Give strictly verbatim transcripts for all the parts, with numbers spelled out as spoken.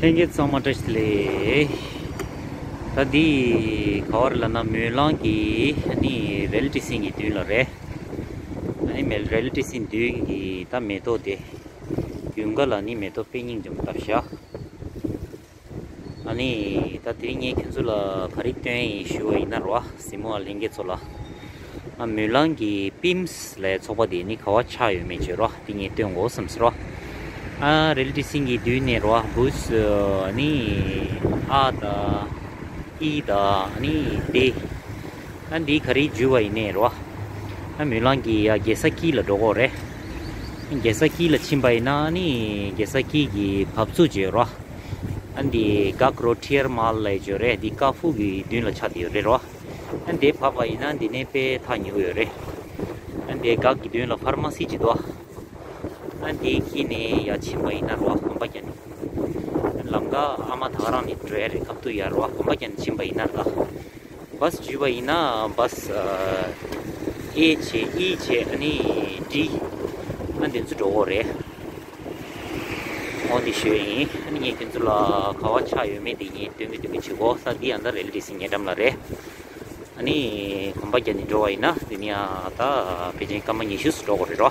ལྷན་རྒྱས་ཚང་མ་བཀྲ་ཤིས་བདེ་ལེགས། ད་འདི་ག་བར་ལབ་ན་མུན་ལང་གི་ཨ་ནི་རེ་ལི་ཊི་སིན་གྱི་མདུན་ལ་རེད། ཨ་ནི་མེ་རེ་ལི་ཊི་སིན་མདུན་གྱི་ད་མེ་ཏོག་དེ། དགུན་ཁ་ལ་ནི་མེ་ཏོག་དཔེ་སྙིང་རྗེ་མོ་བཏབ་ཤག་ཨ་ནི་ད་དེ་རིང་ངས་ཁྱོད་ཚོ་ལ་ག་རེ་སྟོན་ཡིན་ཞུ་བ་ཡིན་ན་རོ། གཟིགས་མོ་བ་ལྷན་རྒྱས་ཚོ་ལ། ཨ་མུན་ལང་གི་པིམས་ལ་ཚོགས་པ་དེ་ནི་ག་བ་ཆགས་ཡོད་མེད་བྱོས་རོ། དེ་ངས་སྟོན་དགོས་བསམ་སོང་རོ། ཨ་རེ་ལི་ཊི་སིན་གྱི་མདུན་ནས་རོ། བུས་ཨ་ནི་ཨ་ད་ཨི་ད་ཨ་ནི་དེ། ཨ་འདི་ག་རེ་འཇུ་བ་ཡིན་ནས་རོ། ཨ་མུན་ལང་གི་ཡ་རྒྱལ་ས་ཀི་ལ་འགྲོ་དགོས་རེད། རྒྱལ་ས་ཀི་ལ་ཕྱིན་པ་ཡིན་ན་ཨ་ནི་རྒྱལ་ས་ཀི་གི་བབས་ཚུགས་བྱོས་རོ། ཨ་འདི་གག་རོ་ཊི་ཡར་མལ་ལ་བྱོས་རེད། འདི་ཀ་ཧྥུ་གི་མདུན་ལ་ཆགས་བསྡད་ཡོད་རེད་རོ། ཨ་འདི་བབས་པ་ཡིན་ན་འདི་ནས་དཔེ་ཐག་ཉེ་བོ་ཡོད་རེད། ཨ་འདི་གག་གི་མདུན་ལ་ཕར་མ་སི་ཅིག་འདུག་ཨ་འདི་ཁྱེར་ནས་ཡར་ཕྱིན་པ་ཡིན་ན་རོ། གོམ་པ་རྒྱག་ནས་ལམ་ཁ་ཨ་མ་ད་ག་རང་ནས་འགྲོ་ཡ་རེད། ཁ་ཐུག་ཡར་རོ། གོམ་པ་རྒྱག་ནས་ཕྱིན་པ་ཡིན་ན་ད། བཱས་འཇུས་པ་ཡིན་ན་བཱས་ཨ་ཨེ་བྱས་ཨི་བྱས་ཨ་ནི་ཌི། ཨ་འདི་ཚོ་འགྲོ་གི་རེད། འོ་འདི་ཞུ་ཡ་ཡིན། ཨ་ནི་ངས་ཁྱོད་ཚོ་ལ་ག་བ་ཆགས་ཡོད་མེད་དེ་ངས་སྟོན་གི་སྟོན་གི་བྱེད་གོ། ས་འདི་ཡང་ད་རེ་ལི་ཊི་སིན་ཉེ་འགྲམ་ལ་རེད། ཨ་ནི་གོམ་པ་རྒྱག་ནས་འགྲོ་བ་ཡིན་ན་དེ་ནི་ཡང་ད་ཕལ་ཆེར་སྐར་མ་ཉི་ཤུ་ཙམ་འགྲོ་གི་རེད་རོ།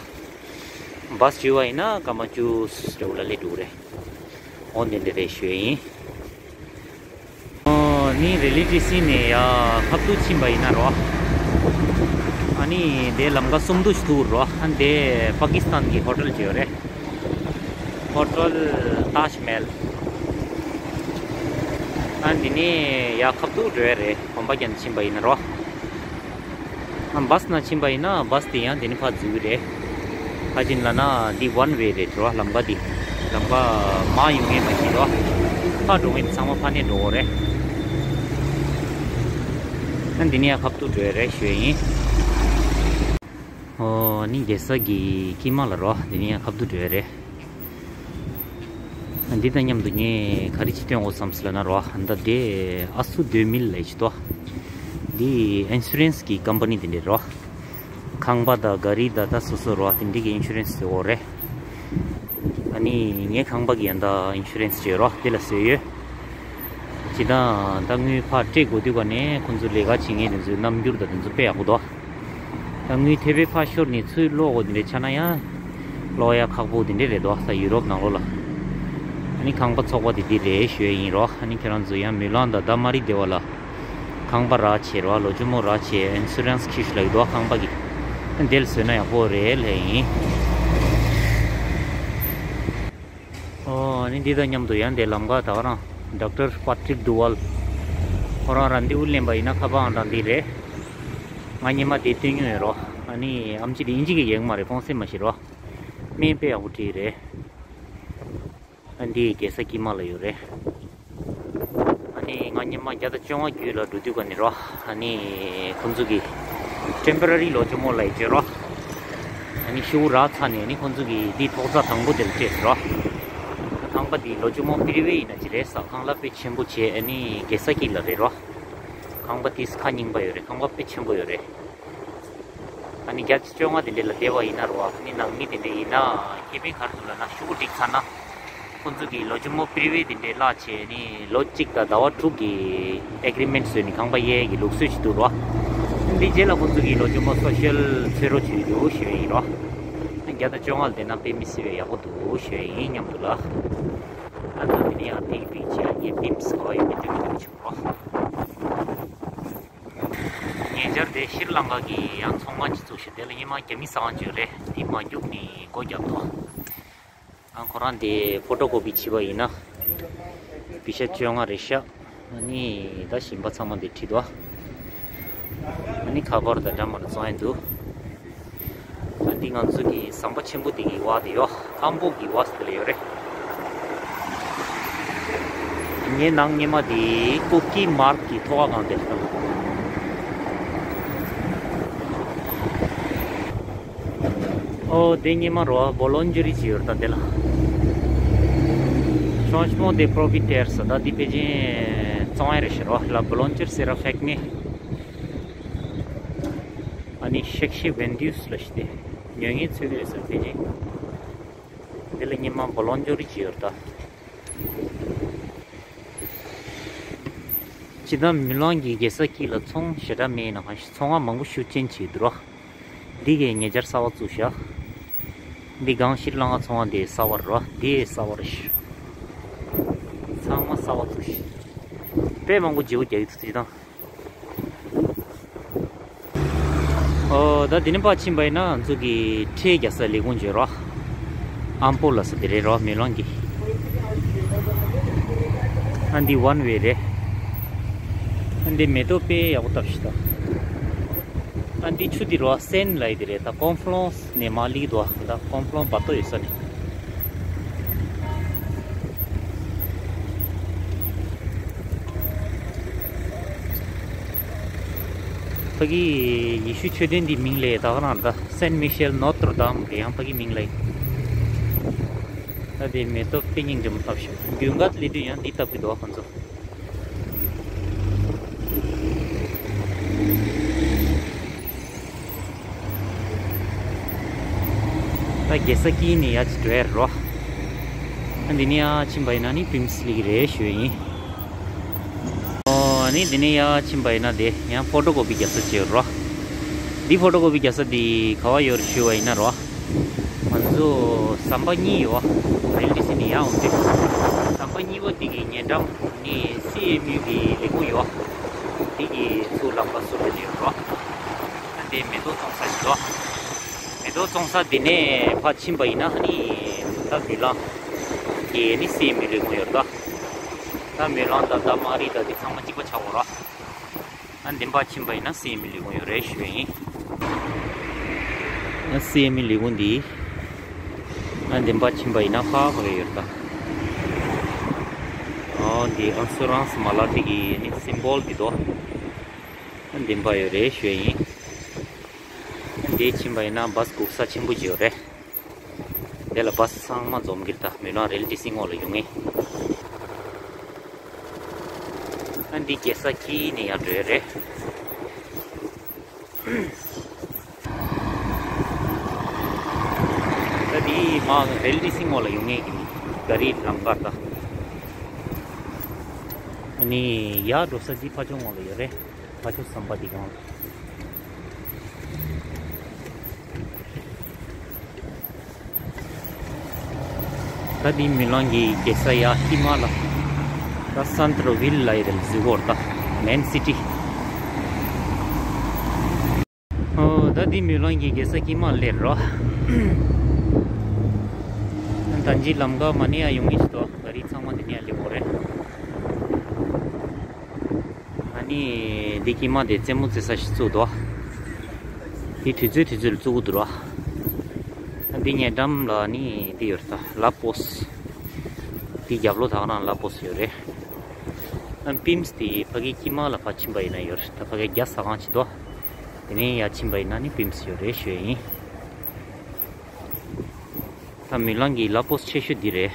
བཱས་འཇུས་པ་ཡིན་ན་སྐར་མ་བཅུ་ཙམ་ལ་སླེབས་འགྲོ་གི་རེད། འོ་འདི་འདི་རེད་ཞུ་ཡ་ཡིན། ཨོ་ནི་རེ་ལི་ཊི་སིན་ནས་ཡར་ཁ་ཐུག་ཕྱིན་པ་ཡིན་ན་རོ། ཨ་ནི་དེ་ལམ་ཁ་སུམ་མདོ་ཞིག་ཐུག་རོ། ཨ་ནི་དེ་པ་ཀི་སི་ཐན་གྱི་ཧོ་ཊེལ་ཅིག་ཡོད་རེད། ཧོ་ཊེལ་ཏཱཇ་མེལ། ཨ་འདི་ནས་ཡར་ཁ་ཐུག་འགྲོ་ཡ་རེད། གོམ་པ་རྒྱག་ནས་ཕྱིན་པ་ཡིན་ན་རོ། ཨ་བཱས་ནང་ཕྱིན་པ་ཡིན་ན་བཱས་དེ་ཡང་དེ་ནས་ཕར་འཛུལ་གི་རེད། ཕར་ཕྱིན་ལབ་ན་འདི་ཝན་ཝེ་རེད་རོ། ལམ་ཁ་འདི། ལམ་ཁ་མར་ཡོང་མཁན་མ་ཤེས་རོ། ཕར་འགྲོ་མཁན་ཚང་མ་ཕར་ནས་འགྲོ་དགོས་རེད། ཨ་འདི་ནས་ཡར་ཁ་ཐུག་འགྲོ་ཡ་རེད་ཞུ་ཡ་ཡིན། ཨོ་ནི་རྒྱལ་ས་གི་དཀྱིལ་མ་ལ་རོ། འདི་ནས་ཡར་ཁ་ཐུག་འགྲོ་ཡ་རེད། འདི་དང་མཉམ་དུ་ངས་ག་རེ་ཅིག་སྟོན་དགོས་བསམ་སོང་ལབ་ན་རོ། ད་དེ་ཨ་སུ་དུ་མིལ་ལབ་ཅིག་འདུག་འདི་ཨིན་ཤུ་རན་སི་གི་ཀམ་པ་ནི་དེ་འདྲས་རོ། ཁང་པ་དང་ག་རི་དང་ད་སོ་སོ་རོ། དེ་འདྲས་ཀྱི་ཨིན་ཤུ་རན་སི་བཟོ་དགོས་རེད། ཨ་ནི་ངའི་ཁང་པ་གི་ཡང་ད་ཨིན་ཤུ་རན་སི་བྱས་རོ། དེ་ལ་བཟོས་ཡོད། ཇི་ལྟར་ད་དངུལ་ཕར་སྤྲད་དགོས་དུས་ག་ནས་ཁོང་ཚོ་ལས་ཀ་བྱེད་མཁན་དེ་ཚོའི་རྣམ་འགྱུར་དང་དེ་ཚོ་དཔེ་ཡག་པོ་འདུག་ད་དངུལ་ཐེ་བའི་ཕར་ཤོར་ནས་ཚུར་སློག་དགོས་དེ་འདྲའི་ཆགས་ན་ཡང་སློག་ཡ་ཁག་པོ་དེ་འདྲ་རེད་དོ། ད་ཡུ་རོབ་ནང་ལོགས་ལ། ཨ་ནི་ཁང་པ་ཚོགས་པ་དེ་འདི་རེད་ཞུ་ཡ་ཡིན་རོ། ཨ་ནི་ཁྱེད་རང་ཚོ་ཡང་མུན་ལང་དང་ད་མ་རི་སྡེ་བ་ལ་ཁང་པ་རག་བྱས་རོ། ལོ་གཅིག་མོ་རག་བྱས་ཨིན་ཤུ་རན་སི་འཁྱེར་ཤོག་ལབ་ཀྱི་འདུག་ཁང་པ་གི། ཨ་འདི་ལ་བཟོས་ན་ཡག་པོ་རེད་ལབ་ཡ་ཡིན། ཨོ་ཨ་ནི་འདི་དང་མཉམ་དུ་ཡང་དེ་ལམ་ཁ་ད་ག་རང་ཌོག་ཊར་པ་ཏྲིག་ཌུ་ཝལ་ཁོ་རང་རང་འདི་འུ་ལེན་པ་ཡིན་ན་ཁ་པར་ཨང་གྲངས་འདི་རེད། ང་སྔོན་མ་དེ་སྟོན་མྱོང་ཡོད་རོ། ཨ་ནི་ཨེམ་ཆི་དེ་ཨིན་ཇི་གི་ཡིག་མ་རེད། ཧྥོང་སེ་མ་ཤེས་རོ། སྨན་དཔེ་ཡག་པོ་བྲིས་རེད། ཨ་འདི་རྒྱལ་ས་དཀྱིལ་མ་ལ་ཡོད་རེད། ཨ་ནི་ང་སྔོན་མ་བརྒྱ་དང་བཅོ་ལྔ་བརྒྱུད་ལ་འགྲོ་དུས་ག་ནས་རོ། ཨ་ནི་ཁོང་ཚོ་གི་ཊེམ་པོ་ར་རི་ལོ་གཅིག་མོ་ལ་ཡི་བྱོས་རོ། ཨ་ནི་ཤུ་རག་ཚར་ནས་ཨ་ནི་ཁོང་ཚོ་གི་འདི་ཐོག་རྩ་དང་པོ་དེ་ལ་སྤྲད་ཟེར་རོ། ཁང་པ་འདི་ལོ་གཅིག་མོ་པི་རི་ཝེ་ཡིན་ན་ཅི་རེད་ཟེར། ཁང་གླ་དཔེ་ཆེན་པོ་བྱས། ཨ་ནི་རྒྱལ་ས་དཀྱིལ་ལ་རེད་རོ། ཁང་པ་དེ་ཁ་རྙིང་པ་ཡོད་རེད། ཁང་པ་དཔེ་ཆེན་པོ་ཡོད་རེད། ཨ་ནི་བརྒྱ་ཆ་བཅོ་ལྔ་དེ་འདྲས་ལ་བསྡད་པ་ཡིན་ན་རོ། ཨ་ནི་ནང་མི་དེ་འདྲས་ཡིན་ན་ཁེ་ཕན་ག་རེ་འདུག་ལབ་ན་ཤོག་གུ་བསྒྲིགས་ཚར་ན། ཁོང་ཚོ་གིས་ལོ་གཅིག་མོ་པི་རི་ཝེ་དེ་འདྲས་གླ་བྱས་ནི་ལོ་གཅིག་དང་ཟླ་བ་དྲུག་གི་ཨེག་རི་མེན་ཊི་བཟོས་ནི་ཁང་པ་གཡར་གི་ལུགས་སྲོལ་ཞིག་འདུག་རོ། འདི་རྗེས་ལ་ཁོང་ཚོ་གིས་ལོ་གཅིག་མོ་སོ་ཤལ་འཚོལ་རོགས་བྱེད་ཀྱི་འདུག་ཞུ་ཡ་ཡིན་རོ། བརྒྱ་དང་བཅོ་ལྔ་ལ་བསྡད་ན་དཔེ་མི་སྲིད་པའི་ཡག་པོ་འདུག་ཞུ་ཡ་ཡིན་སྙམ་འདུག་ལ། ཨ་ད་དེ་ནི་ཡང་ཕིག་ཕིག་བྱས་ངས་བིམ་སི་ག་བ་ཡོད་མེད་སྟོན་གྱི་འདུག་ཆུག་རོ། ཉེ་ཆར་དེ་ཤྲི་ལང་ཀ་གི་ཡང་ཚོང་ཁང་ཅིག་བཙུགས་ཤག་དེ་ལ་སྔོན་མ་རྒྱ་མི་ཟ་ཁང་ཅིག་ཡོད་རེད། དེ་མ་རྒྱུགས་ནས་སྒོ་བརྒྱབ་འདུག་ཨ་ཁོ་རང་དེ་ཕོ་ཊོ་ཀོ་པི་བྱས་པ་ཡིན་ན་པེ་ས་བཅོ་ལྔ་རེད་ཤག་ཨ་ནི་ད་ཞིམ་པ་ཚང་མ་དེ་བྲིས་འདུག་ཨ་ནི་ཁ་པར་དང་འདྲ་མི་འདྲ་བཙོང་ཡ་འདུག་ཨ་འདི་ང་ཚོ་གི་ཟམ་པ་ཆེན་པོ་འདི་གི་བར་དེ་ཡོད། ཨམ་པོ་གི་བར་དེ་ལ་ཡོད་རེད། ངའི་ནང་སྔོན་མ་དེ་ཀུ་ཀི་མར་གི་ཐོག་ཁ་གང་དེ་རེད། ཨོ་དེ་སྔོན་མ་རོ་བོ་ལོན་ཇུ་རི་ཅིག་ཡོད་རེད་ད་དེ་ལ། Changement de propriétaire ཟེར་ད་འདི་ཕལ་ཆེར་བཙོང་ཡ་རེད་ཤག་རོ། La boulangerie sera fermée. ཨ་ནི་ཤེག་ཤི་ཝེན་ཌིའུ་སི་ལ་ཞིག་སྟེ། ཉོ་མཁན་འཚོལ་གི་རེད་ཟེར་ཕལ་ཆེར། འདི་ལ་སྔོན་མ་བོ་ལོན་ཇུ་རི་ཅིག་ཡོད་རེད་ད། སྤྱིར་བཏང་མུན་ལམ་གྱི་རྒྱལ་ས་ཀི་ལ་ཚོང་ཞེ་དྲག་མེད་ན་གང་ཞིག་ཚོང་ཁང་མང་པོ་ཤུགས་ཅན་ཅིག་འདུག་རོ། འདི་གའི་ཉེ་ཆར་གསར་པ་བཙུགས་ཤག་འདི་སྒང་ཤྲི་ལང་ཀ་ཚོང་ཁང་དེ་གསར་པ་རོ། དེ་གསར་པ་རེད་ཤག་ཚང་མ་གསར་པ་བཙུགས་ཤག་དཔེ་མང་པོ་བརྗེ་པོ་རྒྱག་གི་འདུག་སྤྱིར་བཏང་། ཨོ། ད་དེ་ནས་ཕར་ཕྱིན་པ་ཡིན་ན་ང་ཚོ་གི་ཁྲལ་རྒྱག་ས་ལས་ཁུངས་བརྗོད་རོགས། ཨམ་པོ་ལ་ས་དེ་རེད་རོགས་མེ་ལོང་གི། ཨ་འདི་ཝན་ཝེ་རེད། ཨ་འདི་མེ་ཏོག་དཔེ་ཡག་པོ་བཏབ་ཤག་ད། ཨ་འདི་ཆུ་དེ་རོགས་སན་ལ་ཡི་དེ་རེད། ད་ཀོང་ཕ་ལོང་ནས་མར་སླེབས་འདུག་ད་ཀོང་ཕ་ལོང་བར་དོ་ཡོད་ས་ནས། ཕ་གི་ཡེ་ཤུ་མཆོད་རྟེན་འདི་མིང་ལས་ད་ག་རང་ད་སན་མི་ཤེལ་ནོ་ཏྲོ་དམ་རེད། ཡང་ཕ་གི་མིང་ལས། ད་དེ་མེ་ཏོག་དཔེ་སྙིང་རྗེ་མོ་བཏབ་ཤག་དགུན་ཁ་སླེབས་དུས་ཡང་འདི་བཏབ་གི་འདུག་ཁོང་ཚོ། ད་རྒྱལ་ས་ཀི་ནས་ཡར་ཅིག་འགྲོ་ཡ་རོ། ཨ་འདི་ནས་ཡར་ཕྱིན་པ་ཡིན་ན་ནི་པིམ་སི་སླེབས་ཀྱི་རེད་ཞུ་ཡ་ཡིན། ཨོ། ཨ་ནི་འདི་ནས་ཡར་ཕྱིན་པ་ཡིན་ན་དེ་ཡང་ཕོ་ཊོ་ཀོ་པི་རྒྱག་ས་ཅིག་ཡོད་རོ། འདི་ཕོ་ཊོ་ཀོ་པི་རྒྱག་ས་འདི་ག་བ་ཡོད་རེད་ཞུ་བ་ཡིན་ན་རོ། ང་ཚོ་ཟམ་པ་གཉིས་ཡོད། རེལ་ཊི་སི་ནས་ཡར་འོང་དུས་ཟམ་པ་གཉིས་པ་འདི་གི་ཉེ་འགྲམ་ནི་སི་ཨེམ་ཡུ་གི་ལས་ཁུངས་ཡོད། འདི་གི་ཚུར་ལམ་ཁ་ཟུར་དུ་ཡོད་རོ། ཨ་འདི་མེ་ཏོག་བཙོང་ས་ཞིག་འདུག་མེ་ཏོག་བཙོང་ས་འདི་ནས་ཕར་ཕྱིན་པ་ཡིན་ན་ནི་ད་མུན་ལམ་གི་ནི་སི་ཨེམ་ཡུ་ལས་ཁུངས་ཡོད་རེད་ད། ད་མུན་ལམ་དང་ད་མ་རི་དང་འདི་ཚང་མ་གཅིག་པ་ཆགས་ཡོད་རོ། ཨ་འདི་ནས་ཕར་ཕྱིན་པ་ཡིན་ན་སི་ཨེམ་ཡུ་ལས་ཁུངས་ཡོད་རེད་ཞུ་ཡ་ཡིན། ཨ་སི་ཨེམ་ཡུ་ལས་ཁུངས་འདི། ཨ་འདི་ནས་ཕར་ཕྱིན་པ་ཡིན་ན་ཧ་གོ་རེ་ཡོད་ད། ཨོ་འདི་ཨ་སུ་རང་སི་མ་ལག་དེ་གི་ནི་སིམ་བོལ་འདི་དོ། ཨ་འདི་ནས་ཕར་ཡོད་རེད་ཞུ་ཡ་ཡིན། ཨ་འདི་ཕྱིན་པ་ཡིན་ན་བཱ་སི་སྒུག་ས་ཆེན་པོ་ཅིག་ཡོད་རེད། དེ་ལ་བཱ་སི་ཚང་མ་འཛོམས་ཀྱི་རེད་ད། མུན་ལམ་རེལ་ཊི་སི་ངོས་ལ་ཡོང་ངེས། ཨ་འདི་རྒྱལ་ས་ཀི་ནས་ཡར་འགྲོ་ཡ་རེད། ད་འདི་མར་རེལ་ཊི་སི་ངོས་ལ་ཡོང་ངེས་ཀྱི་ག་རི་ལམ་ཁ་ད། ཨ་ནི་ཡར་འགྲོ་ས་འདི་ཕར་ཕྱོགས་ངོས་ལ་ཡོད་རེད། ཕར་ཕྱོགས་ཟམ་པ་འདི་སྒང་ལ། ད་འདི་མུན་ལམ་གྱི་རྒྱལ་ས་ཡ་ཧི་མ་ལ། ད་སན་ཏྲ་ཝིལ་ལ་ཡི་རེད་ཟི་གོར་ད། མེན་སི་ཊི། ཨོ་ད་འདི་མུན་ལམ་གྱི་རྒྱལ་ས་ཧི་མ་ལ་རེད་རོ། ད་འདི་ལམ་ཁ་མ་ནི་ཡ་ཡོང་ངེས་ཤིག་ཏོ། ག་རི་ཚང་མ་འདི་ནས་ཡ་སླེབས་ཡོད་རེད། ཨ་ནི་འདི་ཀྱི་མ་དེ་རྩེད་མོ་རྩེ་ས་ཞིག་བཙུགས་འདུག་འདི་དུས་ཚོད་དུས་ཚོད་ལ་བཙུགས་ཀྱི་འདུག་ར། ཨ་འདི་ཉེ་འགྲམ་ལ་ནི་འདི་ཡོད་རེད་ད། ལ་པོས། འདི་རྒྱབ་ལོགས་ད་ག་རང་ལ་པོས་ཡོད་རེད། ཨ་པིམ་སི་དེ་ཕ་གི་ཀྱི་མ་ལ་ཕར་ཕྱིན་པ་ཡིན་ན་ཡོད་རེད་ད། ཕ་གི་རྒྱ་ཟ་ཁང་ཅིག་འདུག་དེ་ནས་ཡར་ཕྱིན་པ་ཡིན་ན་ནི་པིམ་སི་ཡོད་རེད་ཞུ་ཡ་ཡིན། ད་མུན་ལམ་གྱི་ལ་པོས་ཆེ་ཤོས་འདི་རེད།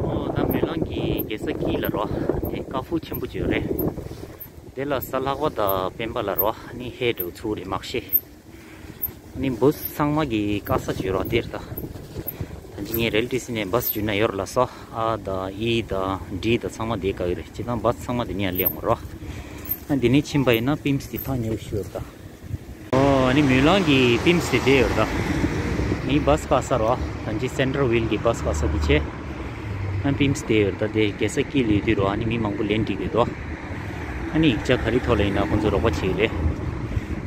ཨོ་ད་མུན་ལམ་གྱི་རྒྱལ་ས་ཀི་ལ་རོ། དེ་ཀ་ཧྥུ་ཆེན་པོ་ཅིག་ཡོད་རེད། དེ་ལ་གཟའ་ལྷག་པ་དང་སྤེན་པ་ལ་རོ་ནི་ཧེ་འགྲོ་ཚུགས་རེད་མ་གཞི། ནི་བཱ་སི་ཚང་མ་གི་དཀའ་ས་ཅིག་ཡོད་རོ་དེར་ད། ད་ཅི་ངས་རེལ་ཊི་སི་ནས་བཱ་སི་བརྒྱུད་ན་ཡོད་ར་ལ་སོ། ཨ་དང་ཨི་དང་ཌི་དང་ཚང་མ་དེ་དཀའ་གི་རེད། སྤྱིར་བཏང་བཱ་སི་ཚང་མ་དེ་ནས་ཡར་སླེབས་ཡོང་རོ། ཨ་འདི་ནས་ཕྱིན་པ་ཡིན་ན་པིམ་སི་དེ་ཐག་ཉེ་པོ་ཞིག་ཡོད་ར་ད། ཨོ་ཨ་ནི་མུན་ལམ་གྱི་པིམ་སི་དེ་ཡོད་ར་ད། ནི་བཱ་སི་དཀའ་ས་རོ། ད་ཅི་སེན་ཏྲ་ཝིལ་གྱི་བཱ་སི་དཀའ་ས་དེ་ཆེ། ཨ་པིམ་སི་དེ་ཡོད་ར་ད། དེ་རྒྱལ་ས་ཀི་ལ་ཡོད་དུས་རོ། ཨ་ནི་མི་མང་པོ་ལན་འགྲིག་གི་འདུག་ཨ་ནི་ཡིག་ཆ་ག་རེ་ཐོག་ལ་ཡིན་ན་ཁོང་ཚོ་རོགས་པ་བྱེད་ཀྱི་རེད།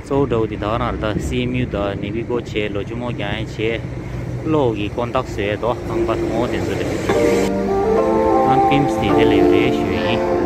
གཙོ་བོ་འདྲ་བོ་དེ་ད་ག་རང་རེད་ད། སི་ཨེམ་ཡུ་དང་ནེ་བྷི་གོ་བྱས། ལོ་ཆུ་མོ་རྒྱག་ཡན་བྱས། གློག་གི་དཀོན་ཐག་བཟོས་དོ། ཁང་པ་དང་འོ་དེ་ཚོ་རེད། ཨ་པིམ་སི་དེ་དེ་ལ་ཡོད་རེད་ཞུ་ཡིན།